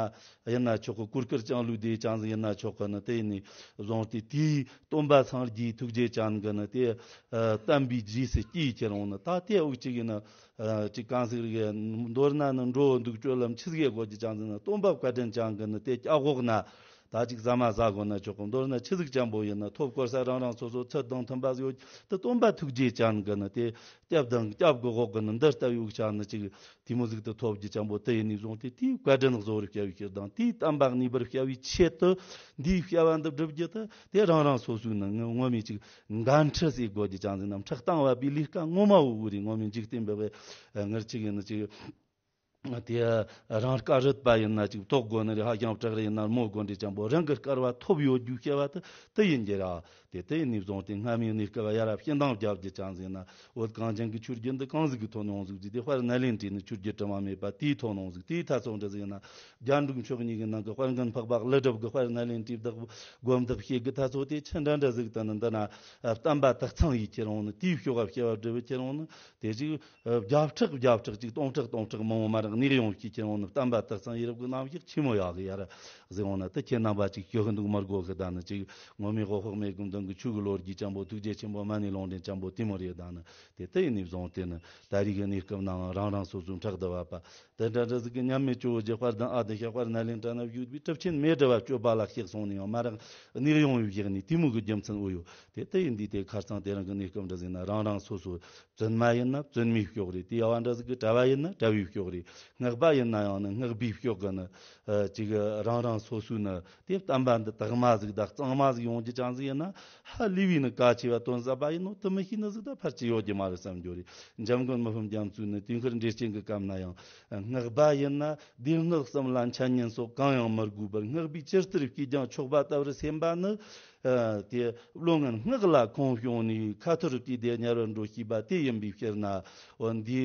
ཡིན་ན་ཆོག་གི། གུར་དཀར་ལྕང་ལོའི་སྡེ་ཅང་ཟིག་ཡིན་ན་ཆོག་གི་ནི་དེ་ཡིན་ནི་བཟུང་སྟེ་དེའི་སྟོན་པ་སངས་རྒྱས་ཐུགས་རྗེ་ཅན་གི་ནི་དེ་ཨ་བསྟན་པའི་རྗེས་སུ་སྐྱེས་ཁྱེར་འོང་ནི་ད་དེ་འུ་ཅིག་ཡིན་ན་ཨ་ཅིག་གང་ཟིག་རིགས་མདོར་ན་ནི་འགྲོ་འདུག་སྤྱོད་ལམ་ཆི་ཟིག་དགོས་ཀྱི་ཅང་ཟིག་ན་སྟོན་པ་བཀའ་དྲིན་ཅན་གི་ནི་དེ་སྐྱབས་འོག་ན་ད་ཅིག་ཟ་མ་ཟ་དགོས་ན་ཆོག་གི། མདོར་ན་ཆི་ཟིག་ཅན་པོ་ཡིན་ན་ཐོབ་དཀོན་ས་རང་རང་སོ་སོ་ཚུལ་དང་མཐུན་པ་ཟིག་ཡོད་དེ། སྟོན་པ་ཐུགས་རྗེ་ཅན་གི་ནི་དེ་སྐྱབས་དང་སྐྱབས་ཀྱི་འོག་གི་ནི་འདི་ལྟ་བུའི་འུ་ཅག་ནི་ཅིག་དེ་མོ་ཟིག་ཏུ་ཐོབ་རྒྱུ་ཅན་པོ་དེ་ཡིན་ནི་བཟུང་སྟེ་དེའི་བཀའ་དྲིན་གཟོ་རུ་བྱ་བའི་ཕྱིར་དང་དེའི་བསྟན་པ་གནས་པར་བྱ་བའི་ཆེད་དུ་འདིའི་བྱ་བ་འདི་བསྒྲུབ་རྒྱུ་དེ་དེ་རང་རང་སོ་སོའི་ནང་ངོ་མའི་ཅིག་འགན་འཁྲི་ཟེར་དགོས་རྒྱུ་ཅང་ཟིག་ནམ་ཁྲག་བཏང་བ་པའི་ལས་ཀ་ངོ་མ་བོ་བོ་རེད། ངོ་མའི་འཇིག་རྟེན་པའི་ངར་ཅིག་ཡིན་ན་ཅིག་དེ་རང་དཀའ་རུས་པ་ཡིན་ན་ཅིག་ལྟོགས་དགོས་ནི་རེད། ཧ་ཅང་སྐྲག་རེ་ཡིན་ན་རྨོ་དགོས་འདྲི་ཅན་པོ་རང་གི་སྐལ་བ་ཐོབ་ཡོད་རྒྱུ་བྱ་བ་དེ་དེ་ཡིན་རྒྱུ་ར། དེ་དེ་ཡིན་ནི་བཟུང་སྟེ་སྔ་མའི་གནས་སྐབས་ཡ་རབས་སྤྱི་འདང་བརྒྱབ་རྒྱུ་ཅང་ཟིག་ན། བོད་གངས་ཅན་གྱི་ཆོས་བརྒྱུད་འདི་གང་ཟིག་གི་ཐོག་ནས་འོང་ཟིག་ཟིག་དེ་དཔལ་ནཱ་ལེནྡྲའི་ནི་ཆོས་བརྒྱུད་གྲུབ་མ་མེད་པ་དེའི་ཐོག་ནས་འོང་ཟིག་དེའི་ཐ་ཚོགས་འདྲ་ཟིག་ཡིན་ན། རྒྱ་འབྲུག་ཕྱོགས་གཉིས་ཀྱི་ནང་གི་དཔལ་མགོན་འཕགས་པ་ཀླུ་སྒྲུབ་ཀྱི་དཔལ་ནཱ་ལེནྡྲའི་བདག་པོ་སྒོམ་བདག་བྱེད་ཀྱི་ཐ་ཚོགས་དེ་ཆི་འདྲ་འདྲ་ཟིག་དང་ནི་འདི་ན་བསྟན་པ་དག་ཚང་ཡིས་ཁྱེར་འོང་ནི་དེའི་ཕྱོགས་བ་བྱེ་བ་སྒྲུབ་ཁྱེར་འོང་ནི་དེ་ཅིག་བརྒྱ་ཕྲག་བརྒྱ་ཕྲག་ཅིག་སྟོང་ཕྲག་སྟོང་ཕྲག་མང་བོ་མ་རག་ནས་ཡོང་ཤེས་ཁྱེར་འོང་ནི་བསྟན་པ་དག་ཚང་ཡིན་རབས་ཀྱི་རྣམ་གཞག་ཆི་མོ་ཡག་གི་ཡ་ར་ཟིག་འོང་ན་དེ་ཁྱེད་རྣམ་པ་ཅིག་ཤོད་གི་འདུག་མར་གོ་གི་ད་ནི་ཅིག་ངོ་མའི་ཧོ་ཧོག་མེད་གི་མདུན་གི་ཆོས་གི་ལོ་རྒྱུས་ཅན་པོ་ཐུགས་རྗེ་ཆེན་པོ་མ་ཎི་ལུང་འདྲེན་ཅན་པོ་དེ་མོ་རེད། ད་ནི་དེ་དེ་ཡིན་ནི་བཟུང་སྟེ་ནི་ད་རེས་ཀྱི་གནས་སྐབས་ནང་རང་རང་སོ་སོའི་ཕྲག་ཏུ་བབས་པ་དེ་འདྲ་འདྲ་ཟིག་གི་མཉམ་མེད་ཇོ་བོ་རྗེ་དཔལ་ལྡན་ཨ་ཏི་ཤ་དཔལ་ནཱ་ལེནྡྲ་ན་བཞུགས་པའི་གྲུབ་ཆེན་མེ་སྒྲ་བ་སྤྱོད་པ་ལ་གཤེགས་སོང་ནས་ཡང་མ་རག་གནས་ཡོང་བའི་བཞག་ནས་དེ་མོ་གི་རྒྱུ་མཚན་འུ་ཡོད། དེ་དེ་ཡིན་དུས་དེ་ཁ་རྩང་དེ་རིང་གི་གནས་སྐབས་འདྲ་ཟིག་ན་རང་རང་སོ་སོ་བཙུན་མ་ཡིན་ན་བཙུན་མའི་ཕྱོགས་རེད། དེ་ཡ་བ་འདྲ་ཟིག་གི་གྲྭ་བ་ཡིན་ན་གྲྭ་བའི་ཕྱོགས་རེད། སྔགས་པ་ཡིན་ན་ཡང་ནི་སྔགས་པའི་ཕྱོགས་གི་ནི་ཨ་ཅིག་རང་རང་སོ་སོའི་ནི་དེ་བསྟན་པ་འདི་དག་མ་ཟིག་དང་གཙང་མ་ཟིག་ཡོང་རྒྱུ་ཅང་ཟིག་ཡིན་ན་ཧ་ལས་པའི་ནི་གལ་ཆེ་བ་དོན་ཟབ་པ་ཡིན་ནོ་དེ་མི་ཤེས་ནི་ཟིག་དང་ཕལ་ཆེར་ཡོད་རྒྱུ་མ་རེད་བསམ་རྒྱུ་རེད། འཇམ་མགོན་མི་ཕམ་རྒྱ་མཚོའི་ནི་དུས་འཁོར་འགྲེལ་ཆེན་གྱི་སྐབས་ན་ཡང་སྔགས་པ་ཡིན་ན་སྡེ་སྔགས་གསུམ་ལ་འཆད་ཉན་སོགས་གང་ཡང་མི་དགོས་པར་སྔགས་པས་ཇི་ལྟར་བསྐུལ་ཀྱང་ཆོག་པ་ལྟ་བུར་སེམས་པ་ནི། ཨ་དེ་བློ་ངན་སྔགས་ལ་ཁོང་སྐྱོང་ནས་ཁ་ཐོར་དུས་དེ་དམྱལ་བར་འགྲོ་ཤེས་པ་དེ་ཡིན་པའི་ཕྱིར་ན། འོ་འདི་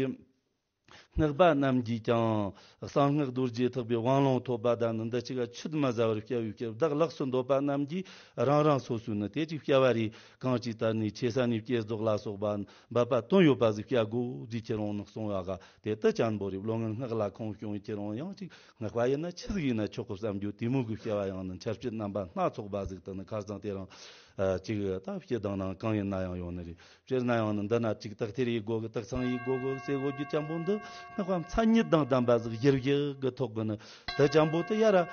སྔགས་པ་རྣམས་ཀྱིས་ཀྱང་གསང་སྔགས་རྡོ་རྗེ་ཐེག་པའི་དབང་ལུང་ཐོབ་པ་དང་ནི་འདི་གཅིག་ཆུད་མི་ཟ་བར་བྱ་བའི་ཕྱིར། བདག་ལེགས་སུ་འདོད་པ་རྣམས་ཀྱིས་རང་རང་སོ་སོའི་ནི་དེ་གཅིག་བྱ་བ་རེ་གང་ཅིག་ལྟར་ནས་ཆེ་ས་ནས་བསྐྱེད་རྫོགས་ལ་སོགས་པ་འབད་པ་དོན་ཡོད་པ་ཟིག་བྱ་དགོས་ཟེར་ཁྱེར་འོང་ནི་གསུང་བ་ག་དེ་ལྟ་ཅན་པོ་རེད། བློ་ངན་སྔགས་ལ་ཁོང་སྐྱོང་ཁྱེར་འོང་ཡང་ཅིག་སྔགས་པ་ཡིན་ན་ཆི་ཟིག་ཡིན་ན་ཆོག་གི་བསམ་རྒྱུ་དེ་མོ་གི་བྱ་བ་ཡང་ནི་འཆར་སྤྱོད་རྣམ་པ་སྣ་ཚོགས་པ་ཟིག་དང་ནི་ཁ་རྩང་དེ་རིང་ཨ་ཅིག་ད་སྤྱི་དང་ནང་གང་ཡིན་ན་ཡང་ཡོང་ནི་རེད། སྤྱིར་ན་ཡང་ནི་འདི་ན་ཅིག་དག་ཐེར་ཡེད་དགོས་གི་དག་ཚང་ཡེད་དགོས་གི་ཟེར་དགོས་རྒྱུ་ཅན་པོ་འདི་སྔགས་པ་མཚན་ཉིད་དང་ལྡན་པ་ཟིག་བཞིར་བཞག་གི་ཐོག་གི་ནི་དེ་ཅན་པོ་དེ་ཡ་ར་ཨ་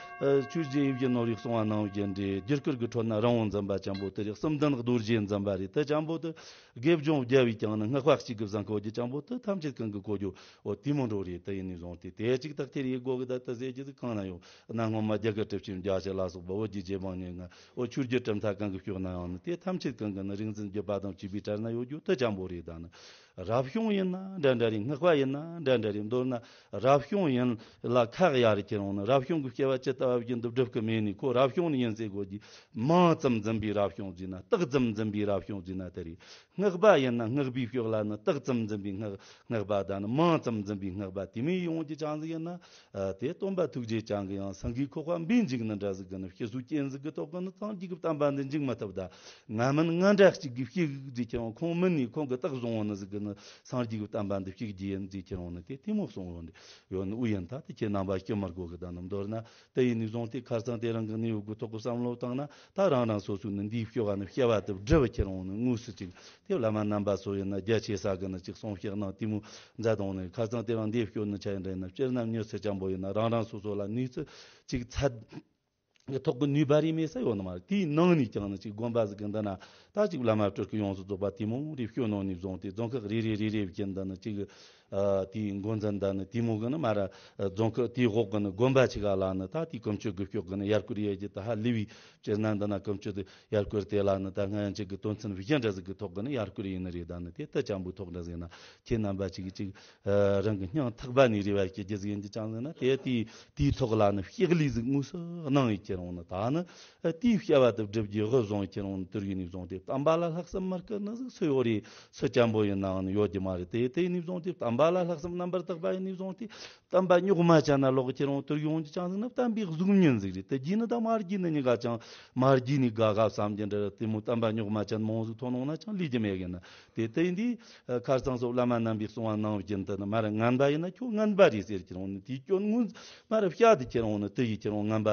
ཆོས་རྗེ་ཡིད་བཞིན་ནོར་བུས་གསུང་བ་ནང་བཞིན་རེད། རྒྱུ་སྐར་གྱི་ཁྲོད་ན་རི་བོང་འཛིན་པ་ཅན་པོ་དེ་རེད། གསུམ་ལྡན་རྡོ་རྗེ་འཛིན་པ་རེད། དེ་ཅན་པོ་དེ་དགེ་སྦྱོང་བརྒྱ་བས་ཀྱང་ནི་སྔགས་པ་གཅིག་གི་བཟང་གོ་རྒྱུ་ཅན་པོ་དེ་ཐམས་ཅད་ཀུན་གྱི་གོ་རྒྱུ་འོ་དེ་མོ་འགྲོ་རེད། དེ་ཡིན་ནས་བཟུང་སྟེ་དེ་གཅིག་དག་ཐེར་ཡེད་དགོས་གི་ད་དེ་ཟེར་རྒྱུ་ཟིག་གང་ན་ཡོད། གནའ་སྔོན་མ་རྒྱ་གར་གྲུབ་ཆེན་རྒྱ་ཆེ་ལ་སོགས་པ་བོད་ཀྱི་རྗེ་འབངས་ཉེར་ལྔ་འོ་ཆོས་རྒྱལ་གྲུབ་མཐའ་གང་གི་ཕྱོགས་ན་ཡང་ནི་དེ་ཐམས་ཅད་ཀུན་གྱི་ནི་རིག་འཛིན་བརྒྱུད་པ་དང་བཅས་པའི་གྲལ་ན་ཡོད་རྒྱུ་དེ་ཅན་པོ་རེད། ད་ནི་རབ་བྱུང་ཡིན་ན་འདྲ་འདྲ་རེད། སྔགས་པ་ཡིན་ན་འདྲ་འདྲ་རེད། མདོར་ན་རབ་བྱུང་ཡིན་ལ་ཁག་ཡ་རེ་ཁྱེར་འོང་ན་རབ་བྱུང་གི་སྐྱེ་བ་ཇི་ལྟ་བ་བཞིན་དུ་སྒྲུབ་གི་མེད་ནི་ཁོ་རབ་བྱུང་ནི་ཡིན་ཟེར་དགོས་ཀྱི། མིང་ཙམ་འཛིན་པའི་རབ་བྱུང་ཟེར་ན་རྟགས་ཙམ་འཛིན་པའི་རབ་བྱུང་ཟེར་ན་དེ་རེད། སྔགས་པ་ཡིན་ན་སྔགས་པའི་ཕྱོགས་ལ་ནི་རྟགས་ཙམ་འཛིན་པའི་སྔགས་སྔགས་པ་དང་ནི་མིང་ཙམ་འཛིན་པའི་སྔགས་པ་དེ་མོ་ཡོང་རྒྱུ་ཅང་ཟིག་ཡིན་ན། ཨ་དེ་སྟོན་པ་ཐུགས་རྗེ་ཅན་གྱི་ཡང་སེང་གེའི་ཁོག་པ་འབུས་འཇུག་ནི་འདྲ་ཟིག་གི་ནི་སྐྱེ་སྲོལ་ཅན་ཟིག་གི་ཐོག་གི་ནི་སངས་རྒྱས་ཀྱི་བསྟན་པ་འདི་འཇིག་མི་ཐུབ། ད་ང་མིན་ང་འདྲ་གཅིག་གིས་བཤིག་ཟེར་ཁྱེར་འོང་ཁོང་མིན་ནས་ཁོང་གི་རྟགས་བཟུང་བ་ནི་ཟིག་གི་ནི་སངས་རྒྱས་ཀྱི་བསྟན་པ་འདི་བཤིག་རྒྱུ་ཡིན་ཟེར་ཁྱེར་འོང་ནི་དེ་དེ་མོ་གསུང་ཡོད་ཡོད་ནི་དབུ་ཡིན། ད་དེ་ཁྱེད་རྣམ་པ་སྐྱོ་མར་གོ་གི་ད་ནི་མདོར་ན་དེ་ཡིན་ནས་བཟུང་སྟེ་ཁ་རྩང་དེ་རིང་གི་གནས་བབ་ཀྱི་ཐོག་གི་བསམ་བློ་བཏང་ན་ད་རང་རང་སོ་སོའི་ནི་འདིའི་སྐྱོ་བ་ནི་སྐྱེ་བ་དེ་སྒྲུབ་ཁྱེར་འོང་ནི་དངོས་སུ་ཅིག་དེ་བླ་མ་རྣམ་པ་ཚོ་ཡིན་ན་རྒྱ་ཆེ་ས་གི་ནི་ཅིག་གསུང་བཤད་གནང་དེ་མོ་མཛད་དང་ནི་ཁ་རྩང་དེ་རིང་འདི་སྐྱོ་ནི་ཆ་ཡིན་འདྲ་ཡིན་ན་སྤྱིར་ན་མྱི་སུ་ཅན་པོ་ཡིན་ན་རང་རང་སོ་སོ་ལ་ནུས་ཚོད་ཅིག་ཚད་ཐོག་གི་ནུས་པ་རེ་མེད་ས་ཡོད་ནི་མ་རེད། དེའི་ནང་ནས་ཀྱང་ནི་ཅིག་དགོན་པ་ཟིག་གི་འདི་ན་ ད་ཅིག་བླ་མ་སྤྲུལ་སྐུ་ཡོངས་སུ་རྫོགས་པ་དེ་མོ་རེ་བསྐྱོད་ནོ་ནས་བཟུང་སྟེ། རྫོང་ཁག་རེ་རེ་རེ་རེ་བཞིན་དུ་ནི་ཅིག་ཨ་དེའི་འགོ་འཛིན་དང་ནི་དེ་མོ་གི་ནི་མར་རྫོང་ཁག་དེའི་འོག་གི་ནི་དགོན་པ་ཆེ་ག་ལ་ནི་ད་དེའི་ཀུན་སྤྱོད་ཀྱི་ཕྱོགས་གི་ནི་ཡར་སྐུལ་ཡེད་རྒྱུ་དེ་ཧ་ལས་པའི་སྤྱིར་ན་འདི་ན་ཀུན་སྤྱོད་དེ་ཡར་སྐུལ་དེ་ལ་ནི་ད་སྔ་ཡན་ཆད་ཀྱི་དོན་ཚན་བཞི་འདྲ་ཟིག་གི་ཐོག་གི་ནི་ཡར་སྐུལ་ཡིན་ནི་རེད། ད་ནི་དེ་ལྟ་ཅན་པོའི་ཐོག་འདྲ་ཟིག་ན་ཁྱེད་རྣམ་པ་ཅིག་ཅིག་ཨ་རང་གི་སྙིང་ཐག་པ་ནས་རེ་བ་བྱེད་རྒྱུ་ཟིག་ཡིན་གྱི་ཅང་ཟིག་ན། དེ་དེའི་དེའི་ཐོག་ལ་ནི་ཕྱག་ལས་ཟིག་དངོས་སུ་གནང་ཡི་ཁྱེད་རང་ནི་ད་ནི་ཨ་དེའི་བྱ་བ་དེ་སྒྲུབ་རྒྱུའི་དབུ་བཟུང་ཁྱེད་རང་ནི་དུར་ཡུལ་ནས་བཟུང་སྟེ་བསྟན་པ་ལ་ལྷག་བསམ་མ་བསྐྱེད་ནི་ཟིག་སུ་ཡོད་རེད། སུ་ཅན་པོ་ཡིན་ནའང་ཡོད་ཀྱི་མ་རེད། དེ་དེ་ནས་བཟུང་སྟེ་བསྟན་པ་ལ་ལྷག་བསམ་རྣམ་པར་དག་པ་ཡིན་ནས་བཟུང་སྟེ་བསྟན་པ་རྙོག་མ་ཅན་ན་ལོག་ཁྱེད་རང་དུར་ཡོང་རྒྱུ་ཅང་ཟིག་ན། བསྟན་པའི་གཟུགས་བརྙན་ཟིག་རེད། དེ་རྒྱུས་ནི་ད་མ་རྒྱུས་ནི་གཉིས་ཀ་ཅང་མ་རྒྱུས་ནི་དགའ་དགའ་བསམ་གྱི་འདྲ། དེ་མོ་བསྟན་པ་རྙོག་མ་ཅན་མང་ཟིག་ཐོན་འོང་ན་ཅང་ལས་རྒྱུ་མེད་གི་ན། དེ་དེ་འདི་ཁ་སང་སོགས་བླ་མ་རྣམ་པའི་གསུང་བ་ནང་བཞིན་དུ་ནི་མར་ངན་པ་ཡིན་ན་ཁྱོད་ངན་པ་རེད་ཟེར་ཁྱེད་རང་ནི་དེའི་སྐྱོན་ངོ་མར་བཤད་དེ་ཁྱེད་རང་ནི་དེ་ཡི་ཁྱེད་རང་ངན་པ་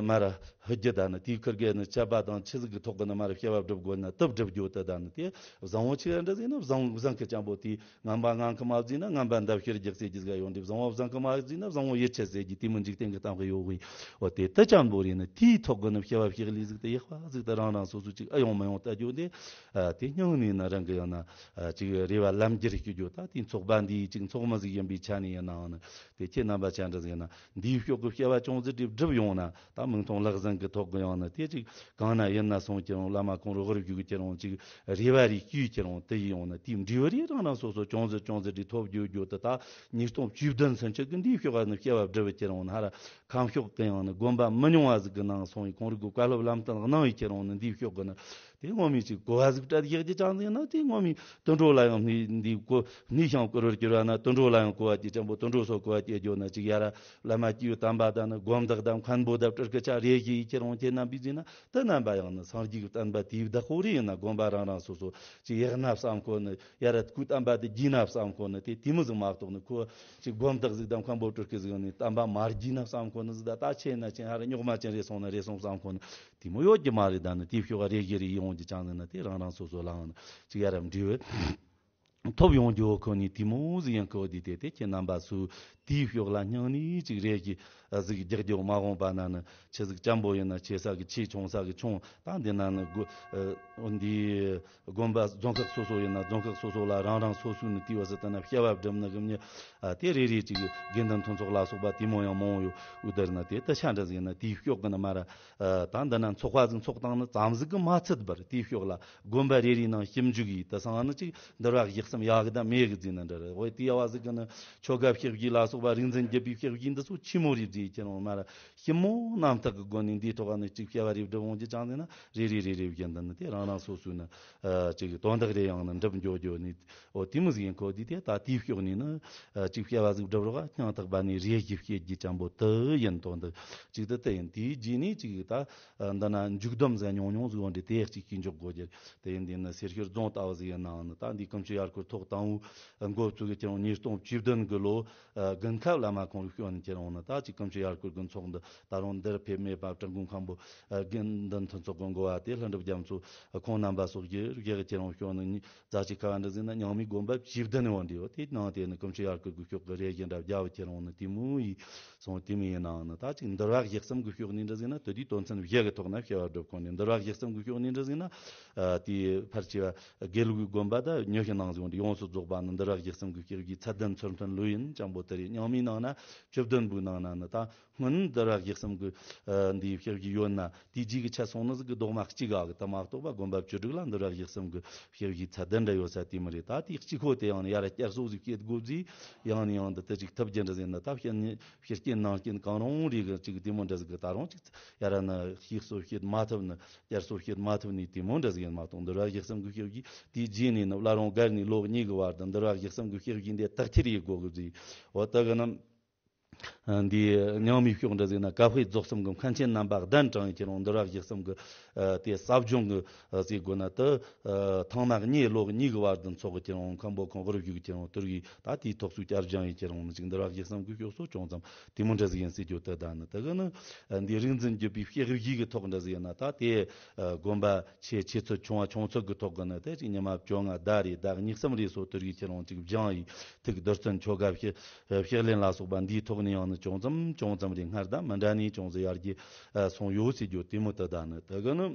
མར་ཧུ་རྒྱུ་ད་ནི་དེའི་ཁུར་གེ་ནི་ཆད་པ་དང་ཆི་ཟིག་གི་ཐོག་གི་ནི་མར་བྱ་བ་སྒྲུབ་དགོས་ན་དེ་སྒྲུབ་རྒྱུ་དེ་ད་ནི་དེ་བཟང་བོ་ཆེ་འདྲ་ཟིག་ན་བཟང་བཟང་གི་ཅན་པོ་དེ། ངན་པ་ངན་གི་མ་བཟོས་ན་ངན་པ་འདབ་ཕྱིར་རྒྱག་ཟེར་རྒྱུ་ཟིག་ཡོང་དུས། བཟང་བོ་བཟང་གི་མ་བཟོས་ན་བཟང་བོ་ཡིད་ཆེས་ཟེར་རྒྱུ་དེ་མོ་འཇིག་རྟེན་གི་གཏམ་གི་ཡོད་གི། འོ་དེ་ལྟ་ཅན་པོ་རེད་ན། དེའི་ཐོག་གི་ནི་བྱ་བ་བྱེད་ལས་ཟིག་དེ་ཡག་པ་ཟིག་དེ་རང་རང་སོ་སོ་ཅིག་ཨེ་ཡོང་མི་ཡོང་ལྟ་རྒྱུ་དེ། ཨ་དེ་སྙིང་ནས་ནི་རང་གི་ཡང་ན་ཨ་ཅིག་རེ་བ་ལམ་འགྱུར་ཞུ་རྒྱུ། ད་དེ་ཚོགས་པ་འདིའི་ཅིག་ཚོགས་མི་ཟིག་ཡིན་པའི་ཆ་ནས་ཡིན་ནའང་ནི། དེ་ཁྱེད་རྣམ་པ་ཅན་འདྲ་ཟིག་ཡིན་ན་འདིའི་ཕྱོགས་གི་བྱ་བ་ཅུང་ཟད་ཅིག་སྒྲུབ་ཡོང་ན། ད་མིག་མཐོང་ལག་ཟིན་གི་ཐོག་གི་ཡང་ན་དེ་ཅིག་གང་ན་ཡིན་ན་སོང་ཁྱེད་རང་བླ་མ་ཁོང་རོགས་རིགས་རྒྱུད་ཀྱི་ཁྱེད་རང་ཅིག་རེ་བ་རེ་བཅོལ་ཁྱེད་རང་དེ་ཡིན་ཡོང་ན། དེའི་འབྲས་བུ་རེ་རང་རང་སོ་སོ་ཅུང་ཟད་ཅུང་ཟད་རེ་ཐོབ་རྒྱུ་རྒྱུ་དེ། ད་ཉིས་སྟོང་བཅུ་བདུན་ཚུན་ཆད་ཀྱི་འདིའི་ཕྱོགས་ནས་བྱ་བ་སྒྲུབ་ཁྱེད་རང་ཧ་ར་ཁམས་ཕྱོགས་གི་ཡང་ན་དགོན་པ་མི་ཉུང་བ་ཟིག་གི་ནང་སོང་ཡི་ཁོང་རིགས་ཀྱི་བཀའ་སློབ་ལམ་སྟོན་གནང་ཡི་ཁྱེད་རང་ནི་འདིའི་ཕྱོགས་གི་ནི། དེ་ངོ་མས་ཅིག་གོ་བ་ཟིག་སྤྲད་ཡག་གི་ཅང་ཟིག་ན། དེ་ངོ་མས་དུད་འགྲོ་ལ་ཡང་སྣེ་འདི་གོ་སྣེ་ཤིང་བསྐོར་བར་གྱུར་བ་ན་དུད་འགྲོ་ལ་ཡང་གོ་བ་དེ་ཅན་པོ། དུད་འགྲོ་སོགས་གོ་བ་དེ་རྒྱུ་ན་ཅིག་ཡ་ར་བླ་མ་སྐྱེས་བུ་དམ་པ་དང་ནི་སྒོམ་བདག་དང་མཁན་པོ་དང་སྤྲུལ་སྐུ་ཆ་རེ་ཞིག་ཁྱེད་རང་ཁྱེད་རྣམ་པའི་ཟིན་ན། དེ་རྣམ་པ་ཡང་ནི་སངས་རྒྱས་ཀྱི་བསྟན་པ་དེའི་བདག་པོ་རེ་ཡིན་ན། དགོན་པ་རང་རང་སོ་སོ་ཅིག་ཡག་ན་བསམ་ཁོ་ནི། ཡ་ར་སྐུ་དམ་པ་དེ་རྒྱས་ན་བསམ་ཁོ་ནི། དེ་དེ་མོ་ཟིག་མ་གཏོགས་ནི་ཁོ་ཅིག་སྒོམ་བདག་ཟིག་དང་མཁན་པོ་སྤྲུལ་སྐུ་ཟིག་ནི་བསྟན་པ་མ་རྒྱས་ན་བསམ་ཁོ་ནི་ཟིག་ད་ད་ཆེ་ན་ཆེ་ཧ་ར་རྙོག་མ་ཅན་རེ་སོང་ན་རེ་སོང་བསམ་ཁོ་ནི། དེ་མོ་ཡོད་ཀྱི་མ་རེད། ད་ནི་དེའི་ཕྱོགས་རེ་ཞིག་རེ་ཡོང་གི་ཅང་ཟིན་ན། དེ་རང་རང་སོ་སོ་ལའང་ཅིག་ཡ་ར་འབྲས་བུ་ཐོབ་ཡོང་རྒྱུ་ཁོ་ནི་དེ་མོ་ཟིག་ཡིན་ཁོ། དེ་དེ་དེ་ཁྱེད་རྣམ་པ་ཚོས་དེའི་ཕྱོགས་ལ་སྙིང་ནས་ཅིག་རེ་ཞིག་ཨ་ཟིག་རྒྱག་རྒྱུ་མ་འོངས་པ་ན་ནི་ཆེ་ཟིག་ཅན་པོ་ཡིན་ན་ཆེ་ས་གི་ཆེ། ཆུང་ས་གི་ཆུང་། ད་འདི་ན་ནི་དགོ་ཨ་འདི་དགོན་པ་རྫོང་ཁག་སོ་སོ་ཡིན་ན་རྫོང་ཁག་སོ་སོ་ལ་རང་རང་སོ་སོའི་ནི་དེའི་བ་སི་ལྟ་ན་བྱ་བ་སྒྲུབ་ནི་གི་མྱི་ཨ་དེ་རེ་རེ་ཅིག་དགེ་འདུན་མཐུན་ཚོགས་ལ་སོགས་པ་དེ་མོ་ཡང་མང་བོ་ཡོད། འུ་དེར་ན་དེ་ད་ཆ་འདྲ་ཟིག་ཡིན་ན་དེའི་ཕྱོགས་གི་ནི་མར་ར་ཨ་ད་འདི་ན་ཚོགས་པ་ཟིག་ཚོགས་སྟངས་ནི་ཙམ་ཟིག་གི་མ་ཚད་པར་དེའི་ཕྱོགས་ལ་དགོན་པ་རེ་རེའི་ནང་ཞིབ་འཇུག་ཡིས་དེ་སང་ནི་ཅིག་འདུལ་བ་བཞི་གསུམ་ཡག་གི་དང་མེད་གི་ཟིན་ན་འདྲ་རེད། འོ་དེ་ཡ་བ་ཟིག་གི་ནི་ཆོ་ག་ཕྱག་བཞེས་ལ་སོགས་པ་རིག་འཛིན་བརྒྱུད་པའི་ཕྱག་བཞེས་འདི་ཚོ་ཆི་མོ་རེད་ཟེར་ཁྱེད་རང་མར་ར་ཞིབ་མོ་རྣམ་དག་གི་སྒོ་ནས་འདིའི་ཐོག་ནས་ཅིག་བྱ་བ་རེ་སྒྲུབ་འོང་རྒྱུ་ཅང་ཟེར་ན། རེ་རེ་རེ་རེ་བཞིན་དུ་ནི་དེ་རང་རང་སོ་སོའི་ནི་ཨ་ཅིག་དོན་དག་རེ་ཡང་ནི་འགྲུབ་འགྱོ་རྒྱུ་ནི། འོ་དེ་མོ་ཟིག་ཡིན་ཁོ། དེ་དེ་ད་དེའི་ཕྱོགས་ནས་ནི་ཨ་ཅིག་བྱ་བ་ཟིག་སྒྲུབ་རོགས་སྙིང་ཐག་པ་ནས་རེ་ཞིག་བྱེད་རྒྱུ་ཅན་པོ་དེ་ཡིན། དོན་དག་ཅིག་དེ་དེ་ཡིན། དེའི་རྗེས་ནས་ཅིག་ད་ཨ་འདི་ན་མཇུག་སྡོམ་ཟེར་ཉུང་ཉུང་ཟིག་འོང་དེ་དེ་ཅིག་གིས་འཇོག་དགོས་རྒྱུ་དེ་ཡིན། དེ་ནི་སེར་ཤུལ་རྫོང་ལྟ་བུ་ཟིག་ཡིན་ནའང་ནི། ད་འདི་ཀུན་སྤྱོད་ཡར་སྐུལ་ཐོག་དང་པོའི་འགོ་བཙུགས་ཀྱི་རུང་ཉིས་སྟོང་བཅུ་བདུན་གི་ལོ། ཨ་དགུན་ཁ་བླ་མ་ཁོང་རུ་བྱོན་ཁྱེར་འོང་ནི། ད་ཅིག་ཀུན་སྤྱོད་ཡར་སྐུལ་གི་ཚོགས་འདུ་ད་རུང་འདིར་ཕེབས་མེད་པ་བྲག་འགོ་མཁན་པོ་ཨ་དགེ་འདུན་མཐུན་ཚོགས་ཀྱི་འགོ་བ་དེ་ལྷུན་གྲུབ་རྒྱ་མཚོ་ཁོང་རྣམ་པ་སོགས་ཀྱིས་རྒྱ་གི་ཁྱེར་འོང་བྱོན་ནི། རྫ་ཆུ་ཁ་བ་འདྲ་ཟིག་ན་རྙིང་མའི་དགོན་པ་བཅུ་བདུན་ཡོད་འདྲི་ཡོད། དེ་ནང་དེ་ནི་ཀུན་སྤྱོད་ཡར་སྐུལ་གི་ཕྱོགས་ཀྱི་རེ་ཞིག་འདྲ་རྒྱ་བོ་ཁྱེར་འོང་ནི་དེ་མོ་ཡིས་སོང་། དེ་མོ་ཡིན་ནའང་ནི་ད་ཅིག་འདུལ་བ་བཞི་གསུམ་གི་ཕྱོགས་ནས་འདྲ་ཟིག་ན་དེ་དུས་དོན་ཚན་བཞི་གི་ཐོག་ན་བྱ་བ་སྒྲུབ་ཁོང་ནི། འདུལ་བ་བཞི་གསུམ་གི་ཕྱོགས་ནས་འདྲ་ཟིག་ན་ཨ་དེ་ཕལ་ཆེ་བ་དགེ་ལུགས་ཀྱི་དགོན་པ་ད་ཉི་ཤུ་ནང་ཟིག་འདྲ་ཡོངས་སུ་རྫོགས་པ་ནི་འདུལ་བ་བཞི་གསུམ་གྱི་ཕྱག་བཞེས་ཚད་ལྡན་ཚུལ་མཐུན་ལོས་ཡིན་ཅང་པོ་དེ་རེད། རྙིང་མའི་ནང་ན་བཅུ་བདུན་པོའི་ནང་ན་ནི་ད་སྔོན་འདུལ་བ་བཞི་གསུམ་གྱི་ཨ་འདིའི་ཕྱག་བཞེས་ཡོད་ན་དེའི་རྗེས་ཀྱི་ཆ་སོང་ནི་ཟིག་གི་རྡོག་མ་གཅིག་ག་གི་ད་མ་གཏོགས་པ་དགོན་པ་བཅུ་དྲུག་ལ་འདུལ་བ་བཞི་གསུམ་གྱི་ཕྱག་བཞེས་ཚད་ལྡན་འདྲ་ཡོད་ས་དེ་མོ་རེད། ད་དེའི་གཅིག་ཁོ་དེ་ཡང་ནི་ཡ་ར་བསྐྱར་གསོ་ཟིག་བྱེད་དགོས་ཟིག་ཡང་ནི་ཡང་འདི་ད་ཅིག་ཐུབ་རྒྱུ་འདྲ་ཟིག་ན་ད་ཕྱི་ཕྱི་རྐྱེན་ནང་རྐྱེན་གང་རུང་རེ་གི་ཅིག་དེ་མོ་འདྲ་ཟིག་གི་ད་རུང་ཅིག་ཡ་ར་ནི་ཞིག་གསོ་བྱེད་མ་ཐུབ་ནི། བསྐྱར་གསོ་བྱེད་མ་ཐུབ་ནས་དེ་མོ་འདྲ་ཟིག་ཡིན་མ་གཏོགས། འདུལ་བ་བཞི་གསུམ་གྱི་ཕྱག་བཞེས་དེའི་རྗེས་ནས་ནི་བླ་རུང་སྒར་ནས་ལོ་གཉིས་ཀྱི་བར་དུ་འདུལ་བ་བཞི་གསུམ་གྱི་ཕྱག་བཞེས་འདི་དག་ཐེར་ཡེད་དགོས་གི་ཟིག་འོ་ད་གི་ནི་འདི་རྙིང་མའི་ཕྱོགས་འདྲ་ཟིག་ན་བཀའ་དཔེ་རྫོགས་གསུམ་གྱི་མཁན་ཆེན་རྣམ་པ་གདན་དྲངས་ཡེད་ཀྱི་རུང་འདུལ་བ་བཞི་གསུམ་གྱི་དེ་ཟབ་སྦྱོང་གི་ཟེར་དགོས་ན་དེ་ཐེངས་མ་གཉིས་ལོ་གཉིས་ཀྱི་བར་དུ་འཚོགས་ཀྱི་རུང་མཁན་པོ་ཁོང་དབུ་བཞུགས་ཀྱི་རུང་དུར་གྱིས་ད་དེའི་ཐོག་སུ་བསྐྱར་སྦྱང་ཡེད་ཀྱི་རུང་ནི་ཅིག་འདུལ་བ་བཞི་གསུམ་གྱི་ཕྱོགས་སུ་ཅུང་ཙམ་དེ་མོ་འདྲ་ཟིག་ཡིན་ཟེར་རྒྱུ་དེ། ད་ནི་དེ་གི་ནི་འདི་རིག་འཛིན་བརྒྱུད་པའི་ཕྱག་བཞེས་ཀྱི་ཐོག་འདྲ་ཟིག་ཡིན་ན་ད་དེ་དགོན་པ་ཆེ་ཆེ་ཚོད་ཆུང་བ་ཆུང་ཚོད་ཀྱི་ཐོག་གི་ནི་དེ་ཅིག་ཉི་མ་བཅོ་ལྔ་ཟླ་རེ་ཟླ་གཉིས་གསུམ་རེ་སོགས་དུར་གྱིས་ཁྱེར་འོང་ཅིག་སྦྱང་ཡི་ཐུགས་རྡུལ་ཚོན་ཆོ་ག་ཕྱག་ཕྱག་ལེན་ལ་སོགས་པ་འདིའི་ཐོག་ནས་ཡང་ནི་ཅུང་ཙམ་ཅུང་ཙམ་རེ་སྔར་དང་མི་འདྲ་ནས་ཅུང་ཟད་ཡར་རྒྱས་སོང་ཡོད་ཟེར་རྒྱུ་དེ་མོ་དེ། ད་ནི་དེ་གི་ནི།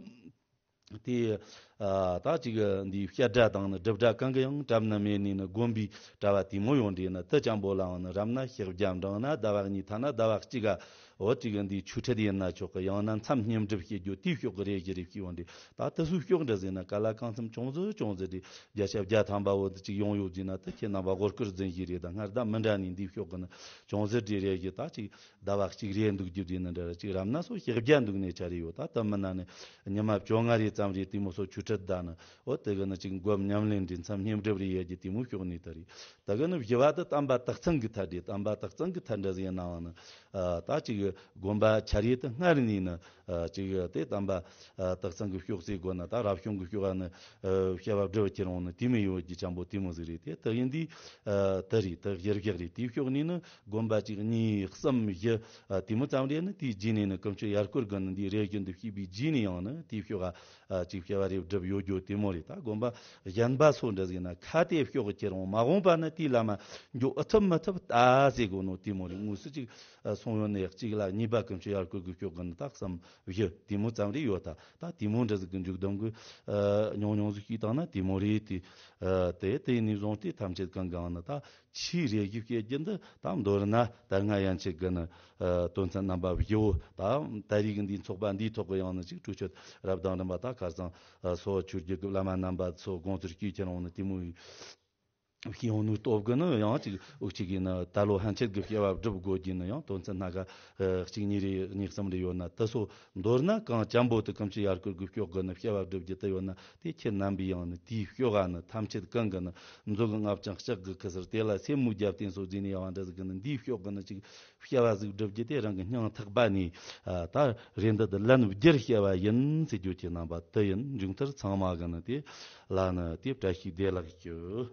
དེ་ ཨ་ད་ཅིག་འདིའི་བཤད་སྒྲ་དང་ནི་སྒྲུབ་སྒྲ་གང་གི་ཡང་བྲམ་ནི་མེད་ནི་ནི་དགོན་པའི་གྲྭ་བ་དེ་མོ་ཡོང་འདྲེ་ནི་དེ་ཅང་པོ་ལའང་ནི་རབ་ན་ཞག་བརྒྱ་འབྲིང་ན་ཟླ་བ་གཉིས་ཐ་ན་ཟླ་བ་གཅིག་ག་འོ་ཅིག་འདིའི་ཆོས་ཁྲིད་ཡིན་ན་ཆོག་གི། ཡང་ན་མཚམས་བསྙེན་སྒྲུབ་བྱེད་རྒྱུ་དེའི་ཕྱོགས་ཀྱི་རེ་ཞིག་རེ་ཞིག་ཡོང་འདྲེ། ད་དེ་ཚོའི་ཕྱོགས་འདྲ་ཟིན་ན་ག་ལ་གང་འཚམ་ཅུང་ཟད་ཅུང་ཟད་དེ་བརྒྱ་ཆ་བརྒྱ་ཐམ་པ་བོ་དེ་ཅིག་ཡོང་ཡོད་ཟིན་ན་དེ་ཁྱེད་རྣམ་པ་དགོས་སྐུར་འཛིན་གྱི་རེད། ད་སྔར་ད་མི་འདྲ་ནི་འདིའི་ཕྱོགས་ཀྱི་ནི་ཅུང་ཟད་དེ་རེ་ཞིག་ད་ཅིག་ཟླ་བ་གཅིག་རེ་འདུག་རྒྱུ་དེ་ནི་འདྲ་ར་ཅིག་རབ་ན་སོ་ཞག་བརྒྱ་འདུག་ནས་ཆ་རེ་ཡོད། ད་ད་མི་ན་ནི་ཉི་མ་བཅོ་ལྔ་རེ་ཙམ་རེ་དེ་མོ་སོ་ཆོས་ཁྲིད་ད་ནི་འོ་དེ་གི་ནི་ཅིག་སྒོམ་ཉམས་ལེན་རེ་མཚམས་བསྙེན་སྒྲུབ་རེ་ཡོད་རྒྱུ་དེ་མོ་ཕྱོགས་ནས་ད་རེད། ད་གི་ནི་བཞི་བ་དེ་དམ་པ་རྟགས་མཚན་གི་ཐད་རེད། དམ་པ་རྟགས་མཚན་གི་ཐད་འདྲ་ཟིན་ཡིན་ནའང་ནི་ཨ་ད་ཅིག་དགོན་པ་ཆ་རེ་དེ་སྔར་ནས་ནི་ཨ་ཅིག་དེ་དམ་པ་ཨ་རྟགས་མཚན་གི་ཕྱོགས་སེ་དགོས་ན་ད་རབ་བྱུང་གི་ཕྱོགས་ཨ་ནི་ཨ་བྱ་བ་སྒྲུབ་ཁྱེར་འོང་ནི་དེ་མོ་ཡོད་རྒྱུ་ཅང་པོ་དེ་མོ་ཟིག་རེད། དེ་དེ་ཡིན་དུས་ཨ་དེ་རེད། དེ་གཞིར་བཞག་རེད། དེའི་ཕྱོགས་ནས་ནི་དགོན་པ་གཅིག་གཉིས་གསུམ་བཞི་ཨ་དེ་མོ་ཙམ་རེད། ནི་དེའི་རྗེས་ནས་ནི་ཀུན་སྤྱོད་ཡར་སྐོར་གི་ནི་འདིའི་རེ་བཞིན་དུ་བྱས་པའི་རྗེས་ནས་ཡང་ནི་དེའི་ཕྱོགས་ཨ་ཅིག་བྱ་བ་རེ་སྒྲུབ་ཡོད་རྒྱུ་དེ་མོ་རེད། ད་དགོན་པ་གཞན་པ་སོགས་འདྲ་ཟིན་ན་ཁ་དེ་ཕྱོགས་ཁྱེར་འོང་མ་འོངས་པ་ནི་དེའི་ལམ་མ་འགྱོ་ཨེ་ཐུབ་མི་ཐུབ་ལྟ་ཟེར་དགོས་ནོ་དེ་མོ་རེད། དངོས་སུ་ཅིག་ཨ་སོང་ཡོད་ནས་གཅིག་ལ་གཉིས་པ་ཀུན་སྤྱོད་ཡར་སྐོར་གི་ཕྱོགས་ཀྱི་ནི་ད་གསུམ་བཞི་དེ་མོ་ཙམ་རེ་ཡོད། ད་ད་དེ་མོ་འདྲ་ཟིག་གི་མཇུག་སྡོམ་གི་ཨ་ཉུང་ཉུང་ཟིག་ཤིག་བཏང་ན་དེ་མོ་རེད། དེ་ཨ་དེ་དེ་ནས་བཟུང་སྟེ་ཐམས་ཅད་གང་གང་ནི་ད་ཆོས་རེ་ཞིག་བཤད་རྒྱུ་འདི་ད་མདོར་ན་ད་སྔ་ཡན་ཆད་གི་ནི་ཨ་དོན་ཚན་རྣམ་པ་བཞི་བོ། ད་ད་རེས་ཀྱི་འདིའི་ཚོགས་པ་འདིའི་ཐོག་གི་ཡང་ནི་ཅིག་གྲོས་ཆོད་རབ་དང་རིམ་པ་ད་ཁ་སང་ཨ་སོ་ཆོས་བརྒྱུད་ཀྱི་བླ་མ་རྣམ་པ་ཚོ་དགོངས་ཚུལ་བསྐྱེད་ཁྱེར་འོང་ནི་དེ་མོ་ཡིན། ཤེས་ཡོང་ནུས་སྟོབས་ཀྱིས་ནི་ཡང་ཅིག་འུ་ཅག་གིས་ནི་ད་ལོ་ཕན་ཆད་ཀྱི་བྱ་བ་སྒྲུབ་དགོས་ཀྱི་ནི་ཡང་དོན་ཚན་སྣ་ཁ་ཨ་གཅིག་གཉིས་རེ་གཉིས་གསུམ་རེ་ཡོད་ན་དེ་ཚོ་མདོར་ན་གང་ཅན་པོ་དེ་ཀུན་སྤྱོད་ཡར་སྐོར་གྱི་ཕྱོགས་ཀྱི་ནི་བྱ་བ་སྒྲུབ་རྒྱུ་དེ་ཡོད་ན། དེ་ཁྱེད་རྣམ་པས་ཡང་ནི་དེའི་ཕྱོགས་ཨ་ནི་ཐམས་ཅད་གང་གི་ནི་མཛོད་ཀྱི་ལྔ་བཅུ་ང་གཅིག་གི་ཁུ་སིར་དེ་ལ་སེན་མོ་བརྒྱབ་བསྟན་སོགས་བརྩིས་ནས་ཡང་བ་འདྲ་ཟིག་གི་ནི་འདིའི་ཕྱོགས་ཀྱི་ནི་ཅིག་བྱ་བ་ཟིག་སྒྲུབ་རྒྱུ་དེ་རང་གི་སྙིང་ཐག་པ་ནས་ཨ་ད་རེ་འདི་དེ་ལན་བསྒྱུར་བྱ་བ་ཡིན་ཟེར་རྒྱུ་ཁྱེད་རྣམ་པ་དེ་ཡིན། མཇུག་མཐར་ཚང་མ་གི་ནི་དེ་ལ་ནི་དེ་བཀྲ་ཤིས་བདེ་ལེགས་ཞུ།